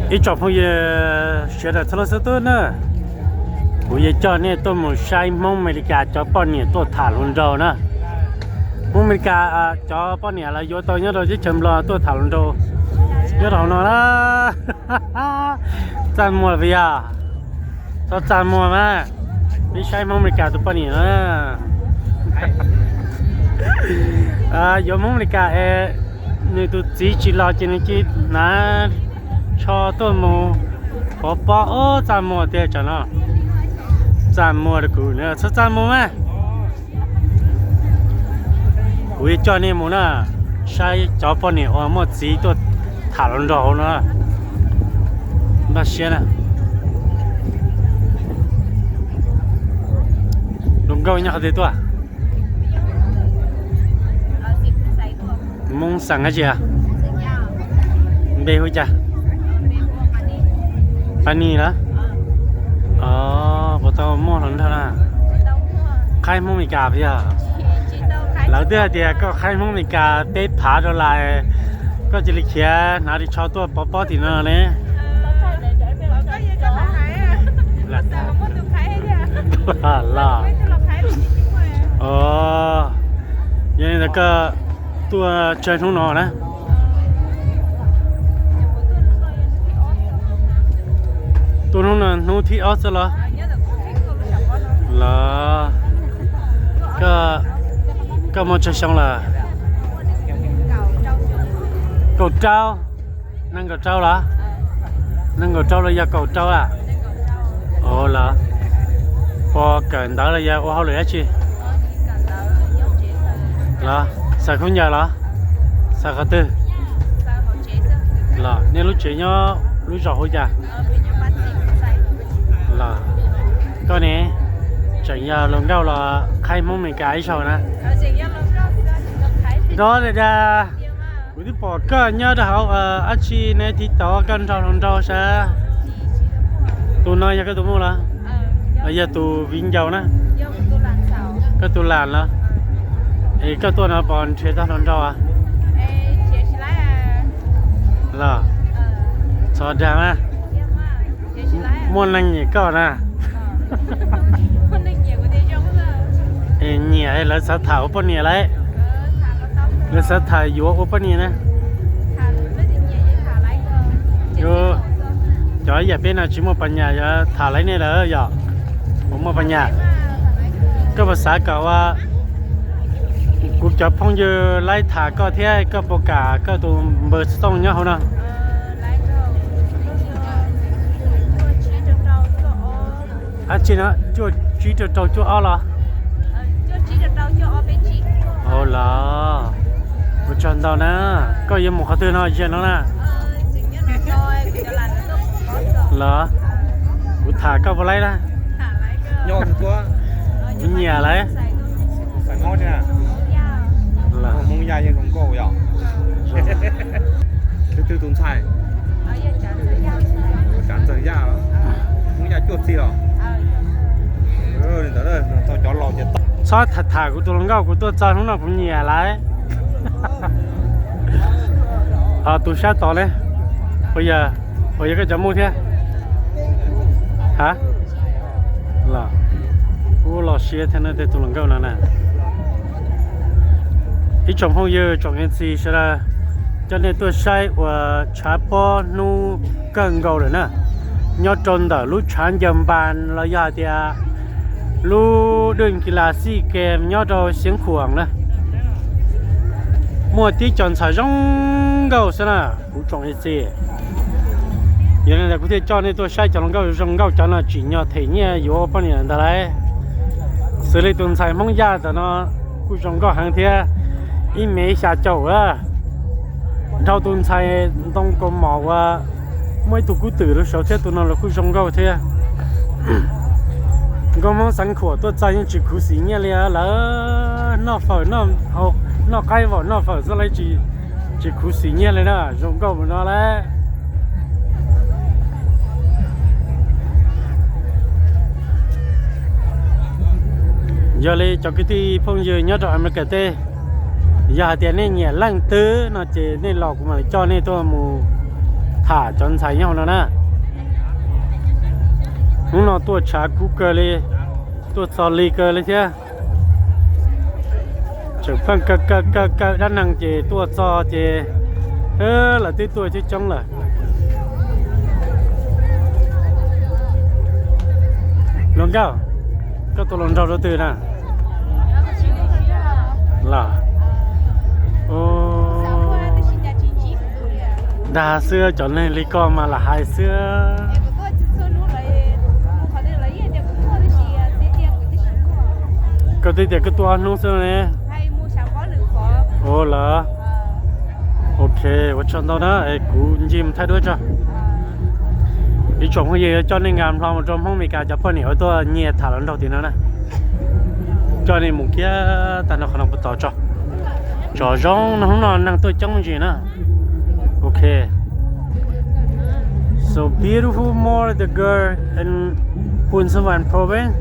Ib tsoom phooj ywg sawv daws txhua leej txhua tus na, kuv yuav coj nej tuaj mus saib Hmoob Amelikas cov poj niam tuaj tham hluas nraug na. Hmoob Amelikas cov poj niam lawv yuav tau nyob rau teb chaws Nplog tuaj tham hluas nraug nyob rau hauv no na. Txaj muag puas yog? Txhob txaj muag mas, peb saib Hmoob Amelikas tus poj niam na. Yuav Hmoob Amelikas es nws tus txiv tsis los ces nws cia li hnav tsho tuaj mus pov pob. Ob, txaj muag tiag tsam no. Txaj muag rau kuv, txhob txaj muag mas. Kuv yuav coj nej mus na, saib cov poj niam uas muaj txiv tuaj tham hluas nraug hauv no. Npaj siab na. Hluas nkauj nyob qhov twg tuaj? Hmoob xeem dab tsi? Npe hu cas? Pab Nis lawm. Puas tau muaj hluas nraug na? Qhaib Hmoob Amelikas puas yog? Lawv twb hais tias koj qhaib Hmoob Amelikas peb phav dollar, koj cia li khiav hnav ris tsho tuaj pov pob tim no ne. Los, yog li ntawd koj tuaj tsawg hnub no na? Tuaj hnub no hnub thib ob xwb los? Los, koj muaj tsawg xyoo lawm? Kaum rau. Nees nkaum rau los? Nees nkaum rau los yog kaum rau a? Ua los, puas kawm ntawv los yog ua hauj lwm dab tsi? Los, xaws khaub ncaws los? Xaws qhov twg? Los nej lub tsev nyob lub zos hu cas? Los, koj ne, tseem yog hluas nkauj los qhaib Hmoob Amelikas ib zaug na? Nrog li dag, kuv twb pom koj nyob rau hauv dab tsi ne, TikTok koj nrog hluas nraug sav. Tus no yog koj tus muam los? Los yog tus viv ncaus na? Koj tus lam los? Es koj tuaj no puas nrhiav tau hluas nraug? Los, txhob dag mas. Muaj neeg nyiam koj na. Es nyiam lawv xav tham ua poj niam lauj. Lawv xav tham yuav ua poj niam na. Cov yam peb no tsis muaj pas nyas, yuav tham laiv nej lawm yom? Puas muaj pas nyas? Koj puas xav kom ua kuv cov phooj ywg laib tham koj thiab, koj puas kam koj tus npawb xov tooj nyob hauv no? Dab tsi no, cuaj tsib rau rau cuaj ob los? Ua los, ua tsaug ntau na. Koj yuav mus qhov twg no yog no na? Los, kuv tham koj puas laib na? Kuv nyiam lawm. Txhob tham tham kuv tus hluas nkauj, kuv tuaj txog hnub no kuv nyiam lawm. Ho tus sab tod ne, puas yog koj cov muam thiab? Ha, los, kuj los siab thiab no tej tus hluas nkauj no na. Ib tsoom phooj ywg tsoom MC sawv daws, coj nej tuaj saib uas tshav pob hnub kawg nkaus lawm na, nyob rau ntawm lub tshav ncaws npas los yog hais tias lub dwj kis las xij kem nyob rau Xeev Khuam na. Muaj tib co ntxhais zoo nkauj xwb na, kuv tsoom MC. Yog li ntawd kuv thiaj coj nej tuaj saib cov hluas nkauj zoo nkauj, cov no tsim nyog them nyiaj yuav ua poj niam ntag lauj. Xws li tus ntxhais Hmoob Yaj ntawm no kuj zoo nkauj heev thiab, ib mev xya caum a. Dhau tus ntxhais ntoo kaus mom uas muaj ib tug kub twm rau saud thiab, tus no los kuj zoo nkauj thiab. Nkauj Hmoob Xeev Khuam tuaj txog yeej tsis khuv xim nyiaj li, lawv noj fawm, noj qaib vom noj fawm xwb lawv tsis khuv xim nyiaj li na, zoo nkauj mus no lawm. Yog li cov kwv tij phooj ywg nyob rau Amelikas teb, yog hais tias nej nyiam leej twg no ces nej los kuv mam li coj nej tuaj mus tham cov ntxhais nyob hauv no na. Hnub no tuaj tshav kub kawg li, tuaj txog lig kawg li thiab. Tseem pheej kaw kaw kaw kaw dab neeg ces tuaj txog ces lawv twb tuaj coob coob lawm. Hluas nkauj, koj tus hluas nraug rau twg na? Los, dag xwb, cov neeg li koj mas lam hais xwb. Koj twb tias koj tuaj ob hnub xwb ne. Ua lawm. Ok, ua tsaug ntau na, es kuv ncig mus thaij duab tso. Ib tsoom phooj ywg, yuav coj nej nkag hlo mus rau Hmoob Meskas cov poj niam uas tuaj nyiag tham hluas nraug tim no na. Coj nej mus kiag tag nrho qhov no puag tod tso. Tsom zoo no, hnub no neeg tuaj coob me ntsis na. Ok. So beautiful more the girl in Phun Savan province.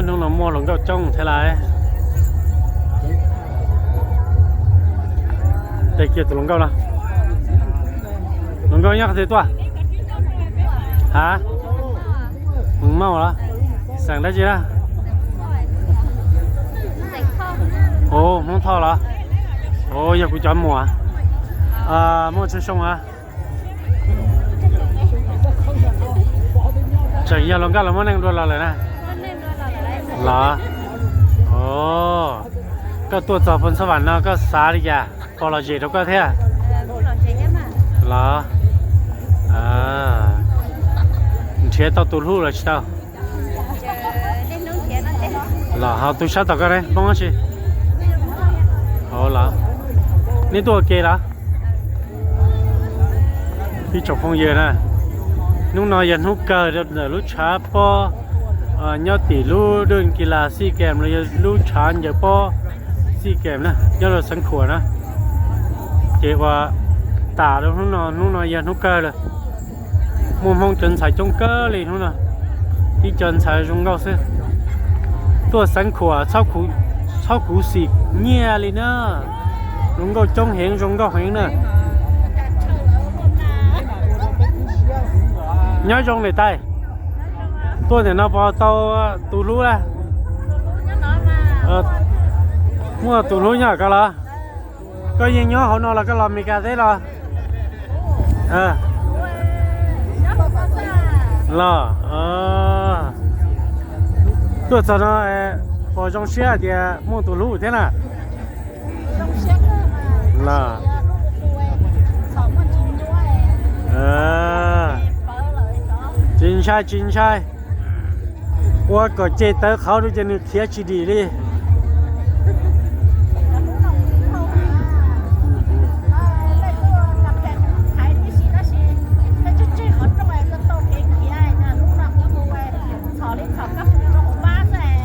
Hnub no muaj hluas nkauj coob thiab lawm. Tes kiag tus hluas nkauj no. Hluas nkauj nyob qhov twg tuaj? Ha? Hmoob Mauj los? Xeem dab tsi na? Ua, Hmoob Thoj los? Ua, yog kuv cov muam. Muaj tsawg xyoo a? Tseem yog hluas nkauj los muaj neej dua los lawm na? Los? Ua, koj tuaj txog Phun Xab Vam no koj xav li cas, puas lom zem rau koj thiab? Los? Nrhiav tau tus hlub los tsis tau? Los ho tu sab tom koj ne, Hmoob dab tsi? Los, neb tuaj ua ke los? Ib tsoom phooj ywg na, hnub no yog hnub kawg rau ntawm lub tshav pob nyob tim lub dwj kis las Xij Kem los yog lub tshav ncaws pob Xij Kem na, nyob rau Xeev Khuam na. Ces ua tas rau hnub no, hnub no yog hnub kawg lawm. Muaj Hmoob cov ntxhais coob kawg li hnub no, tib co ntxhais zoo nkauj xwb. Tuaj Xeev Khuam txhob khuv xim nyiaj li na, zoo nkauj coob heev, zoo nkauj heev na. Nyob zoo niam tais, tuaj ntawm no puas tau tus hlub na? Muaj tus hlub nyob koj los? Koj yeej nyob hauv no los koj los Meskas teb los? Los, tuaj txog no puas zoo siab hais tias muaj tus hlub thiab na? Los, tsis ntshai tsis ntshai. Ua kom ceg tawv qhauv rau ces nws khiav tsis dim li.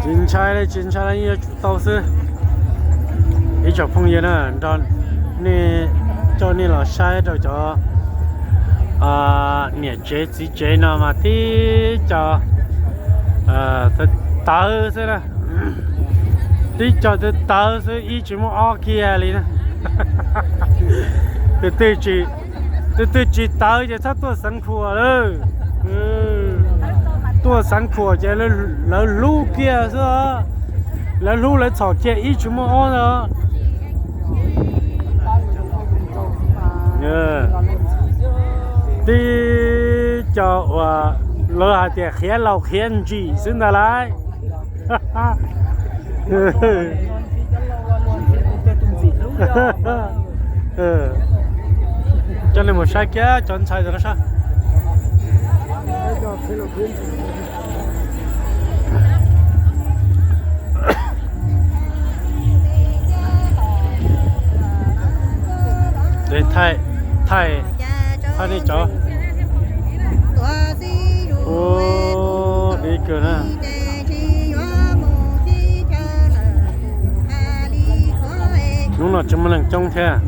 Tsis ntshai li, tsis ntshai li, yuav tsum tau xwb. Ib tsoom phooj ywg na, nrog nej, coj nej los saib rau cov niam tsev txiv tsev no mas tib co tawv xwb na, tib co tawv tawv xwb, ib tsis muaj ob kiag li na. Tus twg tsis tawv ces txhob tuaj Xeev Khuam lawm. Tuaj Xeev Khuam ces lawv hlub kiag xwb, lawv hlub lawv txhom kiag ib tsis muaj ob ntag. Tib co uas lawv hais tias qhiav laus qhiav ntsim xwb ntag lauj. Coj nej mus saib kiag cov ntxhais ntawm no saib. Thaij, thaij nej cov. Ua, heev kawg na. Hnub no tsis muaj neeg coob thiab.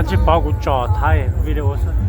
Tsis paub kuv tso thaij video xwb.